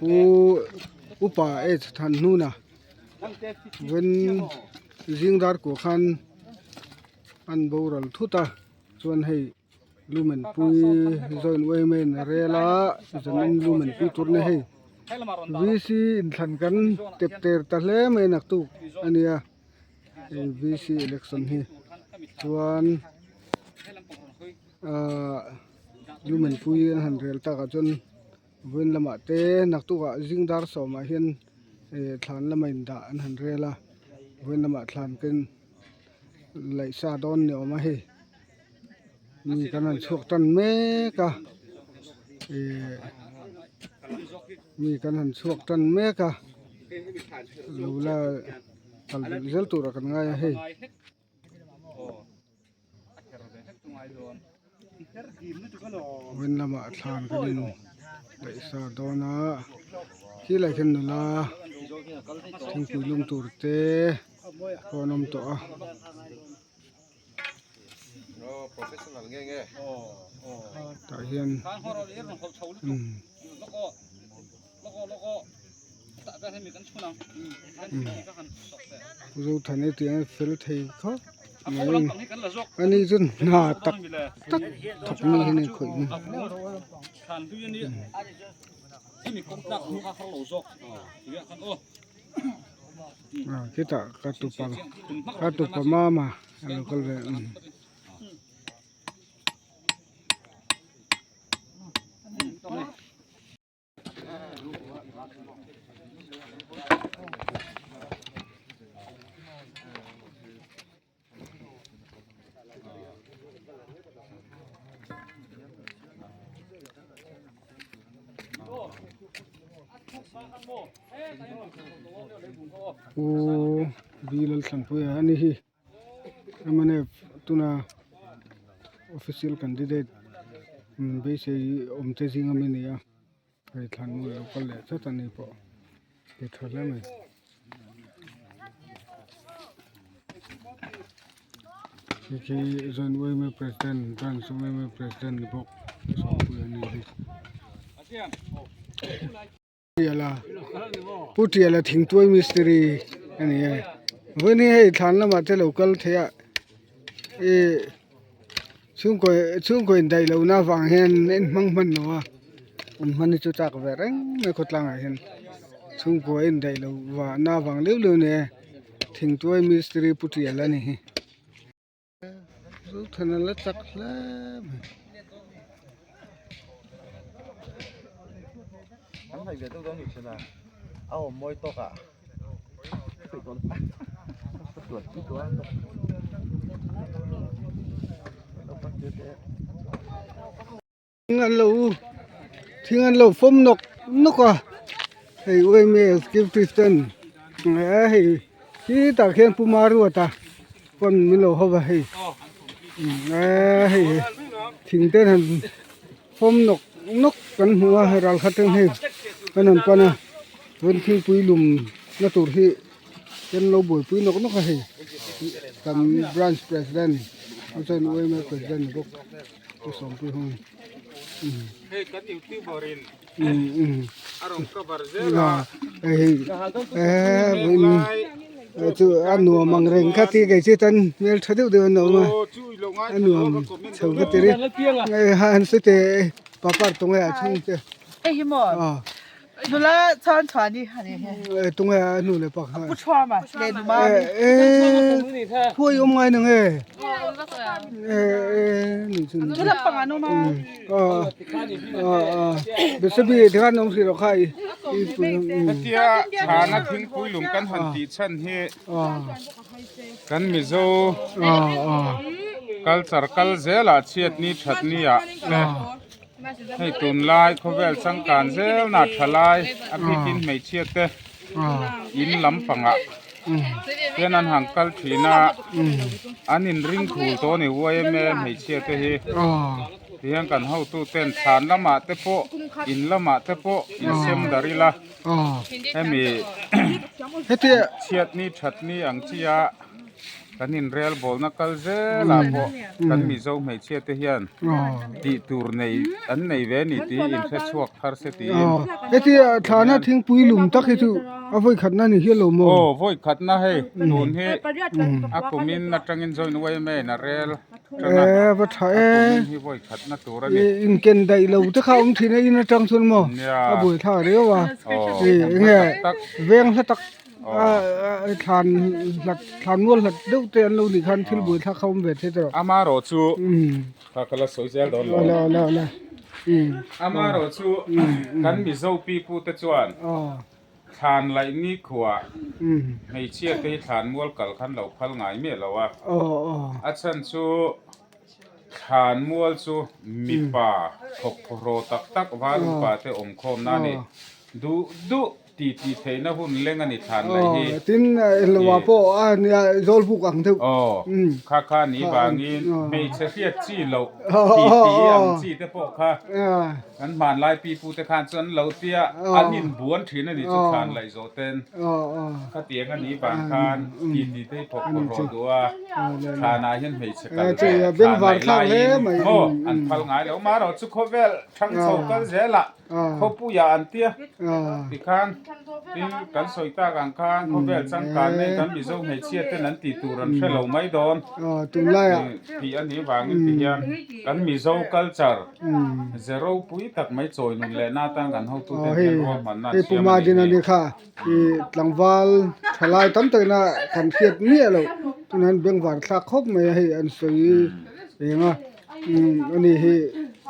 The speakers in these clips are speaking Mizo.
Pu upa H Thanhnuna vawiin zing dar kua khan an boral thut a chuan hei lumen pui join yma in a rel a zanin lumen pui tur nia hei VC inthlan kan tep ter ta hle mai naktuk a nia hei VC election hi chuan ahh lumen pui an han rel takah chuan vawiin lamah te naktukah zing dar sawmah hian eh thlan lama indah an han rel a vawiin lamah thlan te laih sa dawn ni awm a hei mi kan han chhuak tan mek a eh mi kan han chhuak tan mek a lo la kal belh zel turah kan ngai a hei. Vawiin lamah thlan kan in daih sa dawn a khilai khian nula thingpui lum tur te pawh an awm tawh a. Tah hian Zothana tiang a fel thei khawp mai ani chu hna tak tak thawk mi hi a ni khawih mai. Khitah ka tupa ka tupa mama a lo kal ve. Pu Lalthlanpuia a ni hi mnf tuna official candidate beisei awm te zinga mi a ni a hei thlan a lo kal leh tlat a ni pawh ti tha hle mai. Hei khi joint yma president branch yma president ni bawk sawmpui a ni hi. Pu Tiala thingtuai mistiri a ni e vawiin hi hei thlan lamah te lo kal thei a ih chhungkaw chhungkaw indaih lohna avang hian en hmang hman lo a an hman hi chu chak ve reng mai khawtlang ah hian chhungkua indaih loh vahna avang liu liu a ni e thingtuai mistiri Pu Tiala a ni hi. Zothana la chak hle mai. Thing an lo thing an lo fawm nawk nawk a hei yma executive ten eh hei khi tah khian pu Maruata pawn min lo hawp a hei eh hei thing ten han fawm nawk nawk kan hmu a ral khat atang hei kan han pan a chuan thingpui lum na tur hi kan lo buaipui nawk nawk a hei kan branch president chuan yma president ni bawk. Hei kan youtuber in a rawn cover zel a. Chu a nuam ang reng kha ti kei chu tan hmel tha deuh deuh an awm a a nuam chho ka ti ri han sawi teh papar tunge ah chhung te. Hei hi maw? Nula chuan chuan i ani he. Eh tunge a nu le pak ha. Pu Thuama le nu ma mi. Eh khuai awm ngai nang e. Eh eh ni chu. Chu lam pang an awm a. Ah ah Besabi tikhan awm hrih rawh kha i. Hetia thana thingpui lung kan han tih chhan hi kan Mizo culture kal zelah chhiatni thatni ah te Hei tunlai khawvel changkan zelna tha lai a bikin hmeichhia te in lampangah hian an han kal thin a an inring thul tawh a ni yma hmeichhia te hi tihian kan hotu ten chhan lamah te pawh in lamah te pawh insem darh ila hemi chhiatni thatni ang chi a. Kan inrelbawlna kal zelah pawh kan Mizo hmeichhia te hian tih tur nei an nei ve a ni tiin inhre chhuak thar se tiin. Heti thlana thingpui lum tak hi chu a vawi khatna ni hial lo maw? Aw vawi khatna hei tun hi a kumin atangin joint yma in a rel tan a, a kumin hi vawi khatna tur a ni. Inken daih lo te kha awm thin a in atang chuan maw a buaithlak riau a, enge veng hla tak. Thlan hlat thlan mual hlat deuh te an lo nih khan thil buai thlak kha awm ve thei tawh. Amarawh chu kha ka la sawi zel dawn lo. Awle awle awle. Amarawh chu kan Mizo pipu te chuan thlan laih ni khuah hmeichhia te hi thlan mual kal khan lo phal ngai miah lo a. A chhan chu thlan mual chu mipa thawk phawhraw tak tak val upa te awm khawmna a ni. Duh duh. Ti ti theihna hun leng a ni thlan laih hi. Aw, tin Eloa pawh a nia Zawlbuk ang deuh. Aw, kha kha ni vangin hmeichhe hriat chi loh ti ti ang chi te pawh kha kan hmanlai pipu te khan chuan an lo tia an inbuan thin a ni chu thlan laih zawh ten. Khatiang a nih vang khan ti ti te hi phawk phawk rawh duh a, thlanah hian hmeichhe kal ve thlan laih laiin maw an phal ngai lo. Amaherawhchu khawvel thang chho kal zelah Khawpuia an tia tikhan tin kan sawi tak ang khan khawvel changkan nei kan Mizo hmeichhia ten an tih tur an hre lo mai dawn tih a nih vangin ti hian kan Mizo culture ze ropui tak mai chawi nun leh na atan kan hotute hian ruahmanna an siam a nih hi. Tlangval thalai tam takina kan hriat miah loh tunah hian bengvar thlak khawp mai a hei an sawi reng a. Umm ani hi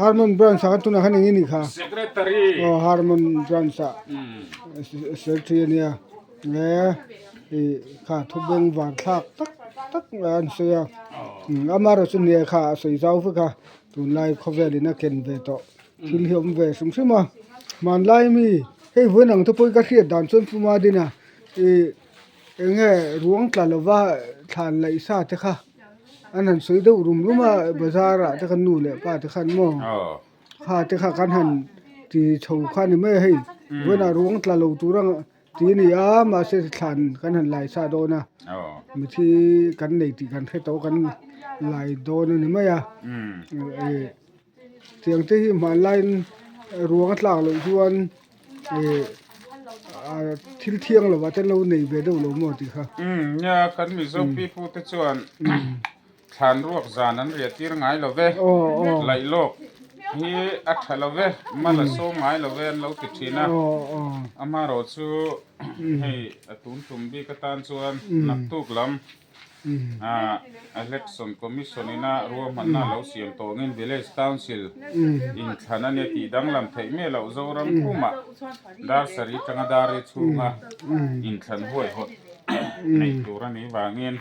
Harmon branch ah khan tunah khan eng nge ni kha Secretary aw Harmon branch ah secretary ania e ih kha thubeng var thlak tak tak an sawi a amaherawhchu nia kha a sawi zau vek a tunlai khawvel in a ken ve tawh thil hi a awm ve hrim hrim a hmanlai mi hei vawiin ang te pawhin ka hriat dan chuan Puma Dina ih Eng nge ruang tla lova thlan laih sa te kha an han sawi deuh rum rum a bazar ah te khan nu leh pa te khan maw kha te kha kan han ti chho kha a ni mai a hei vawiinah ruang tla lo tur ang ti a ni a mahse thlan kan han lai sa dawn a mithi kan nei tih kan hre tawh kan lai dawn a ni mai a ih tiang te hi hmanlaiin ruang a tlak loh chuan. Ih thil thiang lo ah te lo nei ve deuh lo maw tih kha. Umm nia kan Mizo pipu te chuan thlan ruak zan an riah tir ngai lo ve, laih lawk hi a tha lo ve, mal a sawm ngai lo ve an lo ti thin a, amaherawh chu hei a tun tum bik atan chuan naktuk lam Election Commission ina ruahmanna a lo siam tawh angin Village Council inthlan a nia tih danglam theih miah loh Zoram pumah dar sarih atanga dar ri chhunga inthlan huaihawt neih tur a nih vangin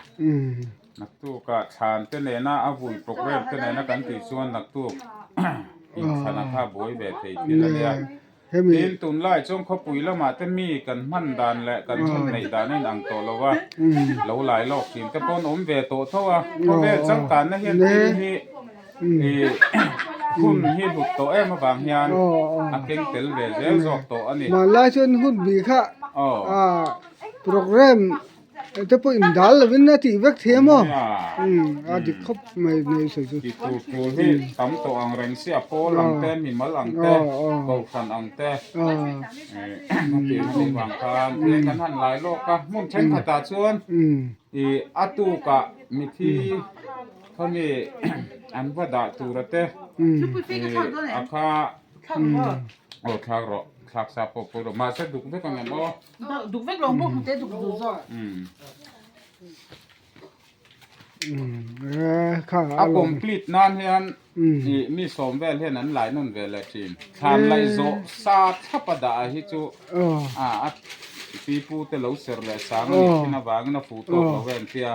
naktukah thlan te nena a vui programme te nena kan tih chuan naktuk inthlan a kha buai ve thei thil a nia. Tin, tunlai chuan khawpui lamah te mi kan hman dan leh kan hun neih dan a inang tawh lo a, lo lai lawk thin te pawh an awm ve tawh tho a. Khawvel changkanna hian thil hi ih hun hi hlut tawh em avang hian a keng tel ve zel zawk tawh a ni. Hmanlai chuan hun bih kha program Te pawh in dal lovin a tih vek thei a maw? Umm a dik khawp mai nei sawi chu. Ti tur tur hi tam tawh ang reng si a pawl ang te mimal ang te kohhran ang te hetiang a nih vang khan tiang kan han lai lawk a hmun thenkhatah chuan ih a tukah mithi khami an va dah tura te ih a kha aw thlak rawh thlak sa pawh pawi rawh mahse duk vek ang em aw. Duk vek lo bawk hnute duk duh zawk. A complete nan hian mi sawm vel hian an lai nawn ve leh thin. Thlan laih zawh sa thlap a dah hi chu a pipu te lo ser leh sang a nih thin avangin a fuh tawk lo em tia.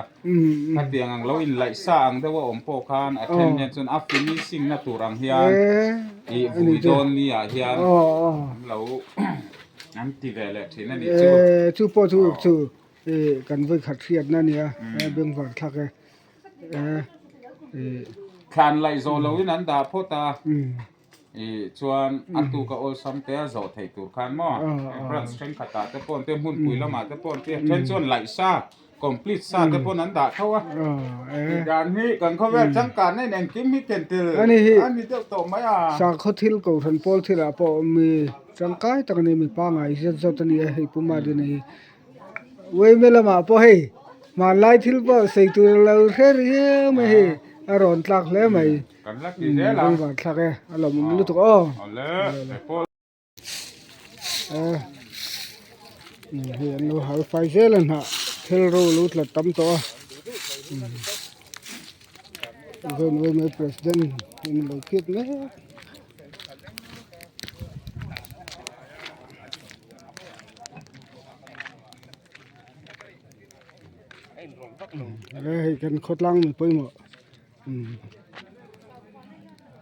Khatiang ang lo inlaih sa ang deuh a awm pawh khan a then hian chuan a finishing na tur ang hian ih vui dawn ni ah hian an lo An ti ve leh thin a nih chu. Eee chu pawh chu chu ih kan vawi khat hriatna a nia bengvar thlak e ee ih. Thlan laih zawh loin an dah phawt a ih chuan a tuka awlsam te a zawh theih tur khan maw branch thenkhatah te pawh an tia hmunpui lamah te pawh an tia then chuan laih sa. Complete sa te pawn an dah tho a. Tih dan hi kan khawvel changkanna in engkim hi ken tel a ni deuh tawh mai a. Sakhaw thil kohhran pawl thilah pawh mi tangkai tak a ni mi pangngai zet zawt a ni a hei Pu Madina hi. Uaime lamah pawh hei hmanlai thil pawh sawi tur a lo hre riau mai hei a rawn tlak hle mai. Kan la ti zel a. Rawng thlak e a lawmawm lutuk aw. Awle. Hei an lo hal fai zel a hnah thil ro lo tla tam tawh a zawn uai mai president in a lo phiat mek. Hei kan khawtlang mi pawimawh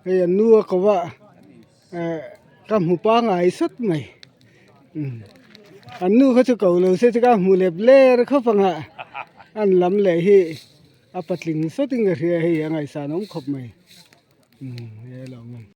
hei an nu a ko a. Eh ka hmu pangai sawt mai umm an nu kha chu ko lo se chu ka hmu lep ler khawp ang a an lam leh hi a patling sawtin ka hria hei a ngaihsan awm khawp mai umm he lo awm.